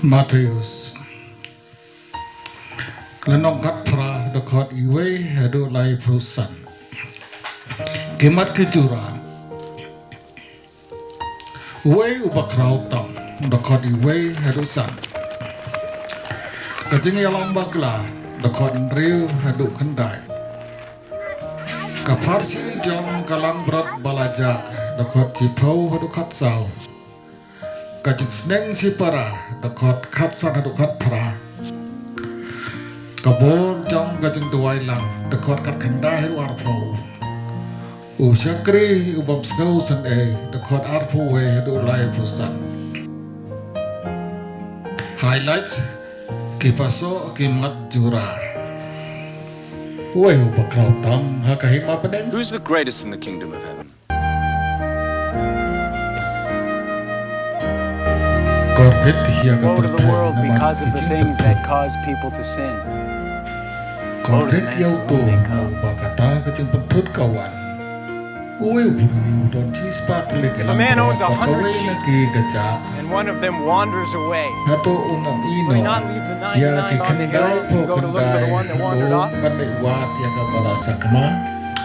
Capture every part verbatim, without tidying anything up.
Mathaios lynnong khatphra, dkhot iwei haduh laiphew san. Ki mat ki jura. Uwei uba khraw tam, dkhot iwei haduh san. Ka jingïalam bakla, dkhot hynriew haduh khyndai. Ka pharshi jong ka langbrot ba la jah, dkhot shiphew haduh khatsaw. Ka jingsneng shipara, dkhot khatsan haduh khatphra. Ka bor jong ka jingduwai lang, dkhot khatkhyndai haduh arphew. U shakri u bym sngew sngewsynei, dkhot arphew wei haduh laiphew san. Highlights, ki paso ki mat jura. Uwei uba khraw tam ha ka hima bneng. Who's the greatest in the kingdom of heaven? Kordit ïa ka pyrthei namar ka jingpynthut. Kordit ïa uto namar ba kata ka jingpynthut ka wan. Uwei u briew u don shispah tylli ki langbrot, bad kawei na ki ka jah. Hato un ym ïehnoh ïa ki khyndaiphew khyndai, haduh ban leit wad ïa kaba la sakma?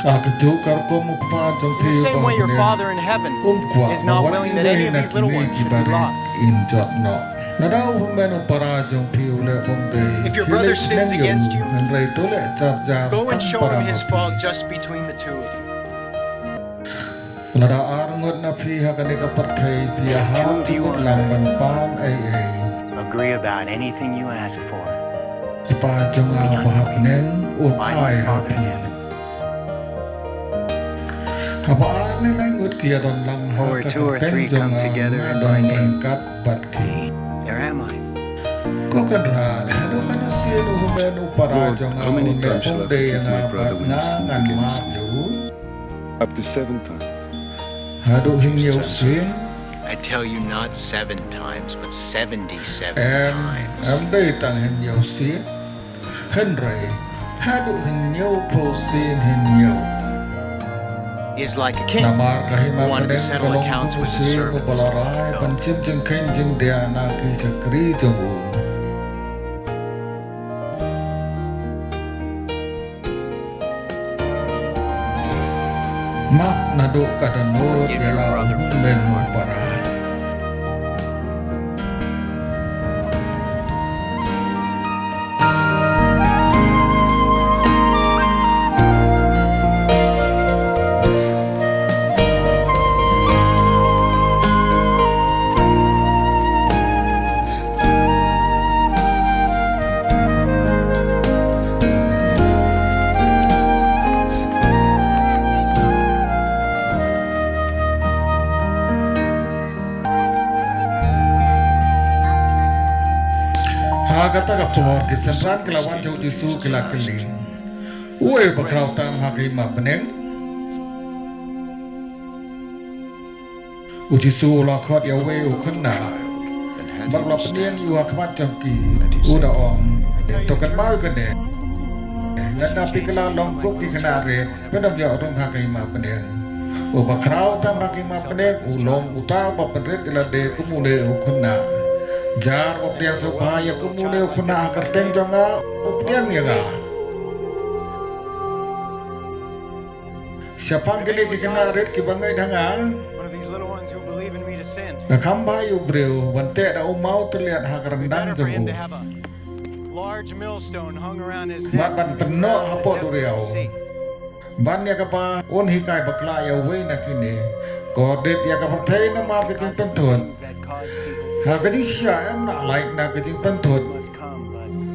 Ha kajuh ka rukom u Kpa jong phi uba ha bneng um kwah ba wat ïa kine ki barit kin jot noh. Lada u hynmen u para jong phi u leh bymdei, phi leit sneng ïa u, hynrei to leit jar jar tang para ma phi. Lada ar ngut na phi ha kane ka pyrthei phi ïahap jingmut lang ban pan ei ei, Kpa jong nga uba ha bneng un ai ha phi. Haba ar ne lai ngut ki ïadon lang ha ka kyrteng jong nga, nga don ryngkat bad ki. Ko Kynrad, haduh katno sien u hynmen u para jong nga un leh bymdei ïa nga bad nga ngan map ïa u? Haduh hynñiew sien? Em, em dei tang hynñiew sien. Hynrei haduh hynñiewphew sien hynñiew. Namar ka hima bneng ka long kum u syiem uba la rai ban shim jingkheiñ jingdia na ki shakri jong u. Map naduh ka dohnud ïa la u hynmen u para. Ha kata ka por ki synran ki la wan sha u Jisu ki la kylli, uei uba khraw tam ha ka hima bneng? U Jisu u la khot ïa uwei u khynnah bad u la pynïeng ïa u ha khmat jong ki, u da ong, to kynmaw ïa kane, lada phi kylla long kum ki khynnah rit, phin ym ïoh rung ha ka hima bneng. Uba khraw tam ha ka hima bneng u long uta uba pynrit ïa lade kum une u khynnah. Jar uba pdiang sngewbha ïa kum une u khynnah ha ka kyrteng jong nga, u pdiang ïa nga. Shaphang kine ki khynnah rit kiba ngeit ha nga, nga kham bha ïa u briew ban teh da u mawtylliat ha ka ryndang jong u, bad ban pynnoh hapoh duriaw. Ban ïa kaba un hikai bakla ïa uwei na kine. Kordit ïa ka pyrthei namar ka jingpynthut. Ha ka jingshisha em lah lait na ka jingpynthut.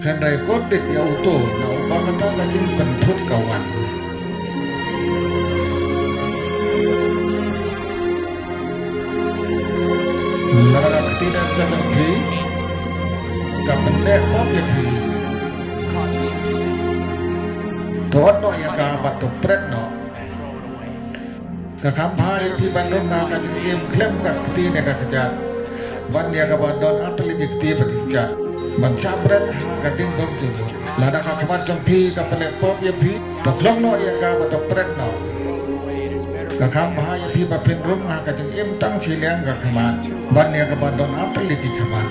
Hynrei kordit ïa uto na uba kata ka jingpynthut ka wan. Lada ka kti na ka jong phi ka pynleh pop ïa phi, to ot noh ïa ka bad to pret noh. Ka kham bha ïa phi ban rung ha ka jingim khlem ka kti ne ka kjat, ban ïa kaba don artylli ki kti bad ki kjat, ban shah pret ha ka ding bym ju lut. Lada ka khmat jong phi ka pynleh pop ïa phi, to khlong noh ïa ka bad to pret noh. Ka kham bha ïa phi ba phin rung ha ka jingim tang shiliang ka khmat ban ïa kaba don artylli ki khmat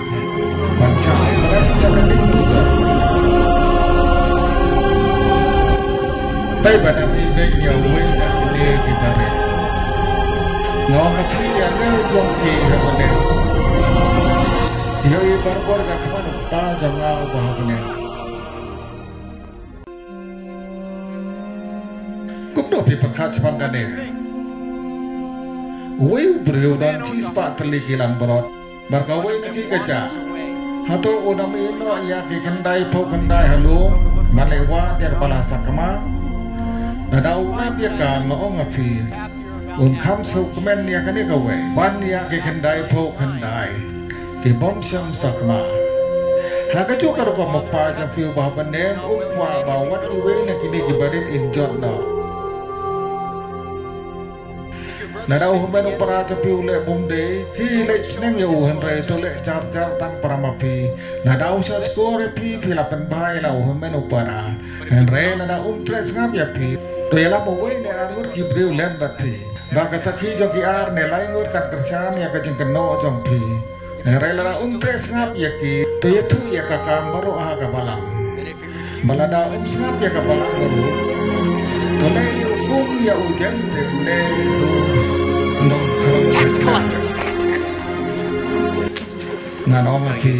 ban shah ai bret sha ka ding bujor. Pei ba da mih beiñ ïa uwei na kine ki barit. Nga ong ha phi ïa ka jong ki ha bneng. Ki ïohi barabor ka khmat u Kpa jong nga uba ha bneng. Kumno phi pyrkhat shaphang kane? Uwei u briew don shispah tylli ki langbrot bad kawei na ki ka jah. Hato un ym ïehnoh ïa ki khyndai phew khyndai ha lum ban leit wad ïa kaba la sakma? Lada u lap ïa ka, nga ong ha phi, un kham sngewkmen ïa kane kawei ban ïa ki khyndai phew khyndai ki bym shym sakma. Ha kajuh ka rukom u Kpa jong phi uba ha bneng um kwah ba wat iwei na kine ki barit in jot noh. Lada u hynmen u para jong phi u leh bymdei, phi leit sneng ïa u, hynrei to leh jar jar tang para ma phi. Lada u shah shkor ïa phi, phi la pynbha ïa la u hynmen u para. Hynrei lada um treh sngap ïa phi, to ïalam uwei ne ar ngut ki briew lem bad phi, ba ka sakhi jong ki ar ne lai ngut kan kyrshan ïa ka jingkynnoh jong phi. Hynrei lada um treh sngap ïa ki, to ïathuh ïa ka kam baroh ha ka balang. Bad lada um sngap ïa ka balang ruh, to leh ïa u kum ïa u, jan tip ne u nongkhrong. Ngan ong ha phi,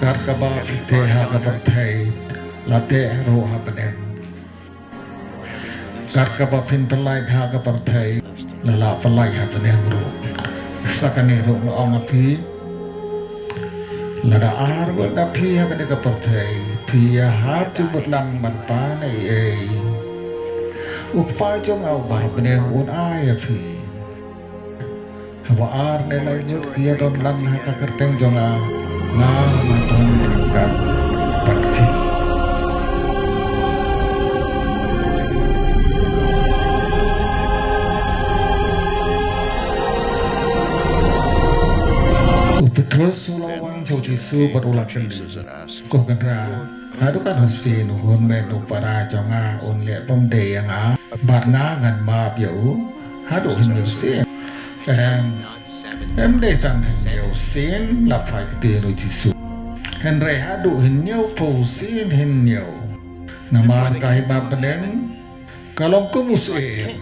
kat kaba phi teh ha ka pyrthei, la teh ruh ha bneng. Kat kaba phin pyllait ha ka pyrthei, la lah pyllait ha bneng ruh. Sa kane ruh nga ong ha phi, lada ar ngut na phi ha kane ka pyrthei, phi ïahap jingmut lang ban pan ei ei, u Kpa jong nga uba ha bneng un ai ïa phi. Haba ar ne lai ngut ki ïadon lang ha ka kyrteng jong nga, nga la don ryngkat bad ki. U Petros u la wan sha u Jisu bad u la kylli, ko Kynrad, haduh katno sien u hynmen u para jong nga un leh bymdei ïa nga, bad nga ngan map ïa u? Haduh hynñiew sien? Em, em dei tang hynñiew sien, la phai ktien u Jisu. Hynrei haduh hynñiew phew sien hynñiew. Namar ka hima bneng ka long kum u syiem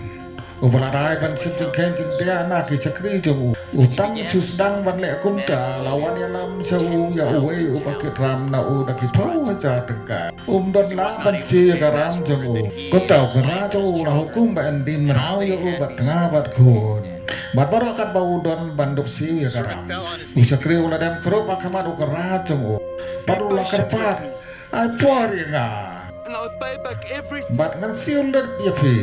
uba la rai ban shim jingkheiñ jingdiah na ki shakri jong u. U tang shu sdang ban leh kumta, la wan ïalam sha u ïa uwei uba kit ram na u da ki phew hajar tyngka. Um don lah ban siew ïa ka ram jong u. Kumta u kynrad jong u u la hukum ba yn die mraw ïa u bad tnga bad khun bad baroh katba u don ban dup siew ïa ka ram. U shakri u la dem khrup ha khmat u kynrad jong u bad u la kyrpad, "Ai por ïa nga bad ngan siew leit ïa phi."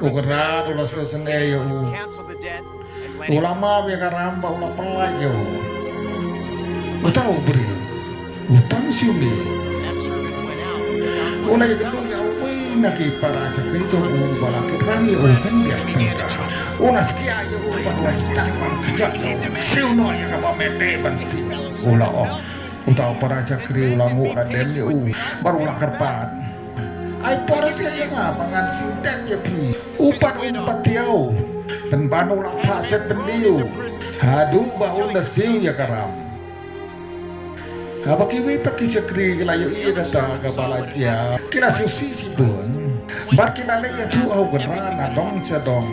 U kynrad u la siew sngewsih ïa u. U la map ïa ka ram bad u la pyllait ïa u. Uta u briew u tang siew mih. U la ïakynduh ïa uwei na ki para shakri jong u ba la kit ram ïa u khyndiat tyngka. U la skhia ïa u bad u la sdang ban khñiot ïa u. "Siew noh ïa kaba me teh ban siew," u la ong. Uta u para shakri u la nguh la dem ïa u bad u la kyrpad, "Ai por siew ïa nga ba ngan siew dep ïa phi." U pat um pat thiaw, pynban u la phah set pyndiew haduh ba u la siew ïa ka ram. Haba kiwei pat ki shakri ki la ïohi ïa kata kaba la jia, ki la sngewsih shibun. Bad ki la leit ïathuh ha u kynrad na dong sha dong.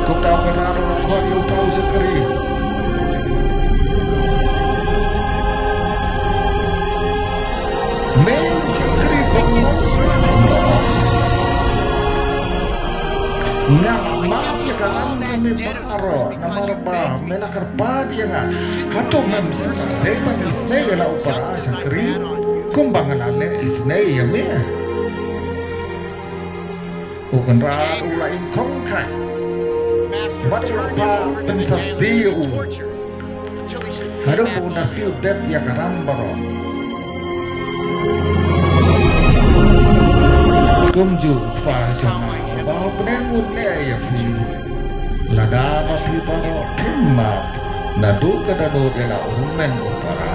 Kumta u kynrad u la khot ïa uta u shakri. "Me u shakri bymman, nga la map ïa ka ram jong me baroh namar ba me la kyrpad ïa nga. Hato mem shym la dei ban isynei ïa la u para shakri kumba nga la leh isynei ïa me?" U kynrad u la ingkhong kheit bad u la phah pynsasti ïa u haduh ba un da siew dep ïa ka ram baroh. Kumjuh u Kpa jong nga uba ha bneng un leh ïa phi, lada ma phi baroh phim map naduh ka dohnud ïa la u hynmen u para.